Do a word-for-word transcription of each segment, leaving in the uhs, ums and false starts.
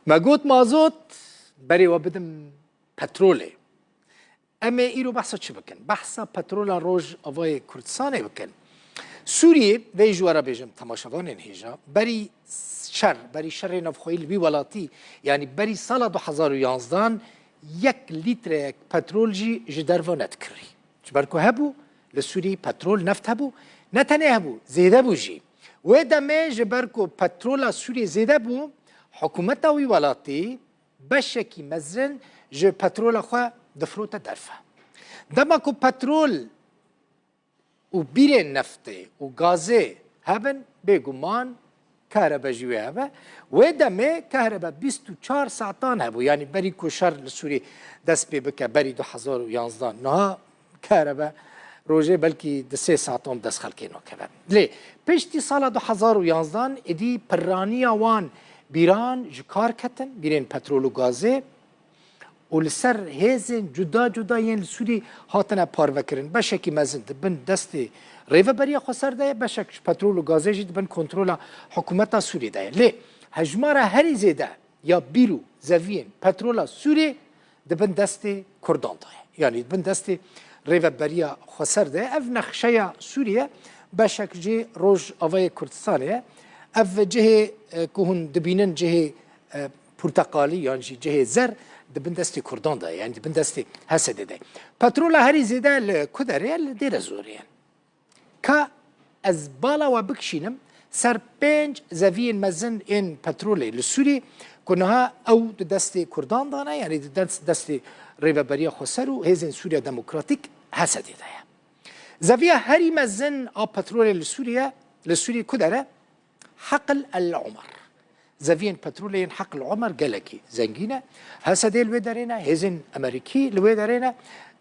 Me got mazot, berê we bidim petrolê. Em ê îro behsa çi bikin? Behsa petrola Rojavayê Kurdistanê bikin. Sûriyê, vê ji we re bêjim temaşevanên hêja, berî şer, berî şerê navxweyî li wî welatî, yanî berî sala du hezar û yanzdan yek lîtreyek petrol jî ji derve nedikirî. Ji ber ku hebû, li Sûriyê petrol, neft hebû, ne tenê hebû, zêde bû jî. Wê demê ji ber ku petrola Sûriyê zêde bû, hikûmeta wî welatî beşekî mezin ji petrola xwe difirote derve. Dema ku petrol û bîrên neftê û gazê hebin, bêguman kehrebe jî wê hebe. Wê demê kehrebe bîst û çar saetan hebû. Yanî berî ku şer li Sûrî dest pê bike, berî du hezar û yanzdan, niha kehrebe rojê belkî di sê saetan bi dest xelkê nakeve. Lê piştî sala du hezar û yanzdan êdî pirraniya wan bîran ji kar ketin, bîrên petrol û gazê, û li ser hêzên cuda cuda yên li Sûrî hatine parvekirin. Beşekî mezin di bin destê Rêveberiya Xweser de ye, beşek ji petrol û gazê jî di bin kontrola hikûmeta Sûrî de ye. Lê hejmara herî zêde ya bîr û zeviyên petrola Sûrî di bin destê Kurdan de ye. Yanî di bin destê Rêveberiya Xweser de ye. Ev nexşeya Sûriye beşek jî Rojavayê Kurdistanê ye. Ev cihê, e, ku hûn dibînin cihê, e, porteqalî yan jî cihê zer di bin destê Kurdan de ye, yanî di bin destê H S D'ê de ye. Petrola herî zêde li ku derê ye? Li Dêrezorê ye. Ka ez bala we bikişînim ser pênc zeviyên mezin ên petrolê li Sûrî ku niha ew di destê Kurdan de ne, yanî di dest, destê Rêveberiya Xweser û Hêzên Sûriya Demokratîk, H S D'ê de ye. Zeviya herî mezin a petrolê li Sûriye, li Sûrî ku der e? Heql El Omer. Zeviyên petrolê yên Heql El Omer gelekî zengîn e. H S D li wê derê ne, hêzên Amerîkî li wê derê ne.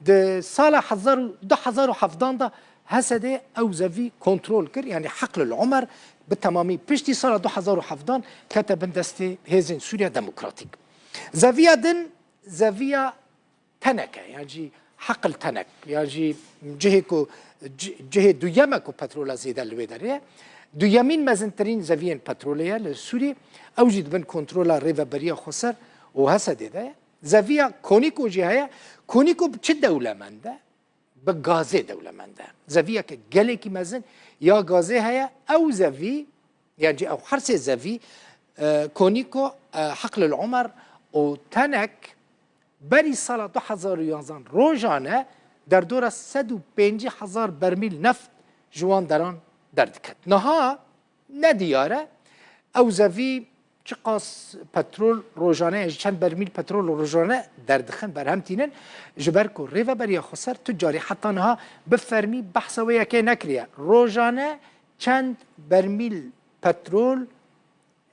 Di sala hezar û, du hezar û hevdan de H S D ew zevî kontrol kir, yanî Heql El Omer bi temamî piştî sala du hezar û hevdan kete bin destê Hêzên Sûriya Demokratîk. Zeviya din, zeviya Tenek e, yan jî Heql Tenek, yan jî cihê ku, ci-, cihê duyem e ku petrola zêde li wê derê ye. Duyemîn mezintirîn zeviyên petrolê ye li Sûrî. Ew jî di bin kontrola Rêveberiya Xweser û H S D'ê de ye. Zeviya Konîko jî heye. Konîko bi çi dewlemend e? Bi gazê dewlemend e. Zeviyeke gelekî mezin ya gazê heye. Ew zevî, yan jî ew her sê zevî, e, Konîko, e, Heql El Omer û Tenek, berî sala du hezar û yanzan rojane derdora sed û pêncî hezar bermîl neft ji wan deran derdiket. Niha ne diyar e ew zevî çiqas petrol rojane, ji çend bermîl petrol rojane derdixin, berhem tînin, ji ber ku Rêveberiya Xweser tu carî heta niha bi fermî behsa wê yekê nekiriye. Rojane çend bermîl petrol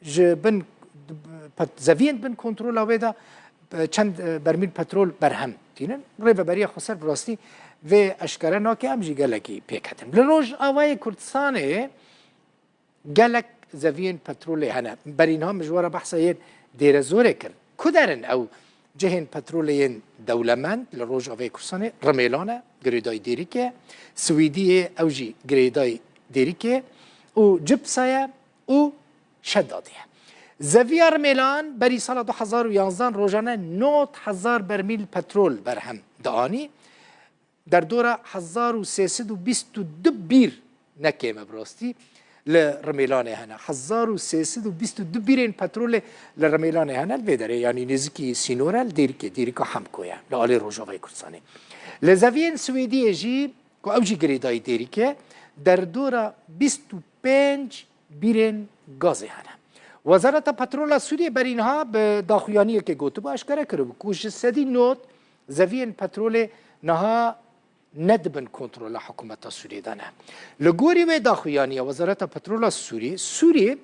ji bin pet-, zeviyên bin kontrola wê de, e, çend, e, bermîl petrol berhem tînin. Rêveberiya Xweser bi rastî vê eşkere nake, em jî gelekî pêketin. Li Rojavayê Kurdistanê gelek zeviyên petrolê hene. Berî niha min ji we re behsa yên Dêrezorê kir. Ku der in ew cihên petrolê yên dewlemend li Rojavayê Kurdistanê? Rimêlan e, girêdayî Dêrikê, Swêdiyê, ew jî girêdayî Dêrikê û Cipsa ye û Şedadê ye. Zeviya Rimêlan berî sala du hezar û yanzdan rojane nod hezar bermîl petrol berhem dianî. Derdora hezar û sê sed û bîst û du bîr, ne kêm e bi rastî, li Rimêlanê hene. Hezar û sê sed û bîst û du bîrên petrolê li Rimêlanê hene, li vê derê, yanî nêzîkî sînor e, li Dêrikê, Dêrika Hemko ye, li alê Rojavayê Kurdistanê. Li zeviyên Swêdiyê jî, ku ew jî girêdayî Dêrikê, derdora bîst û pênc bîrên gazê hene. Wezareta Petrola Sûriyê berî niha bi daxuyaniyekê gotibû, eşkere kiribû ku ji sedî nod zeviyên petrolê niha ne di bin kontrola hikûmeta Sûriyê de ne. Li gorî wê daxuyaniya Wezareta Petrola Sûrî, Sûrî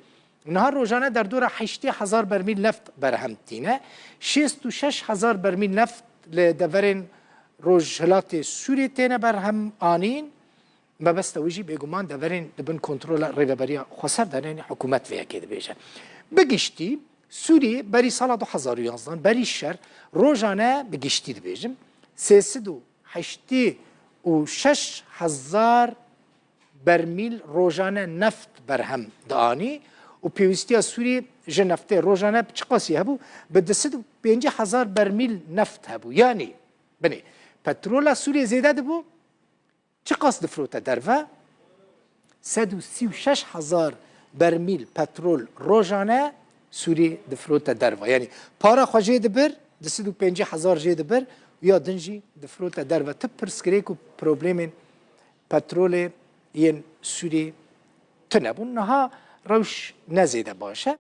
niha rojane derdora heştê hezar bermîl neft berhem tîne, şêst û şeş hezar bermîl neft li deverên rojhilatê Sûrî têne berhem anîn. Mebesta wî jî bêguman deverên di bin kontrola Rêveberiya Xweser de ne, yanî hikûmet vê yekê dibêje. Bi giştî, Sûrî berî sala du hezar û yanzdan, berî şer, rojane, bi giştî dibêjim, sê sed û heştê û şeş hezar bermîl rojane neft berhem dianî û pêwîstiya Sûriyê ji neftê rojane bi çiqasî hebû? Bi du sed û pêncî hezar bermîl neft hebû. Yanî, binê, petrola Sûriyê zêde dibû, çiqas difirote derve? Sed û sî û şeş hezar bermîl petrol rojane Sûriyê difirote derve. Yanî para xwe jê dibir, du sed û pêncî hezar jê dibir, ya din jî difirote derve. Ti pirsgirêk û problemên petrolê yên Sûriyê tune bûn. Niha rewş ne zêde baş e.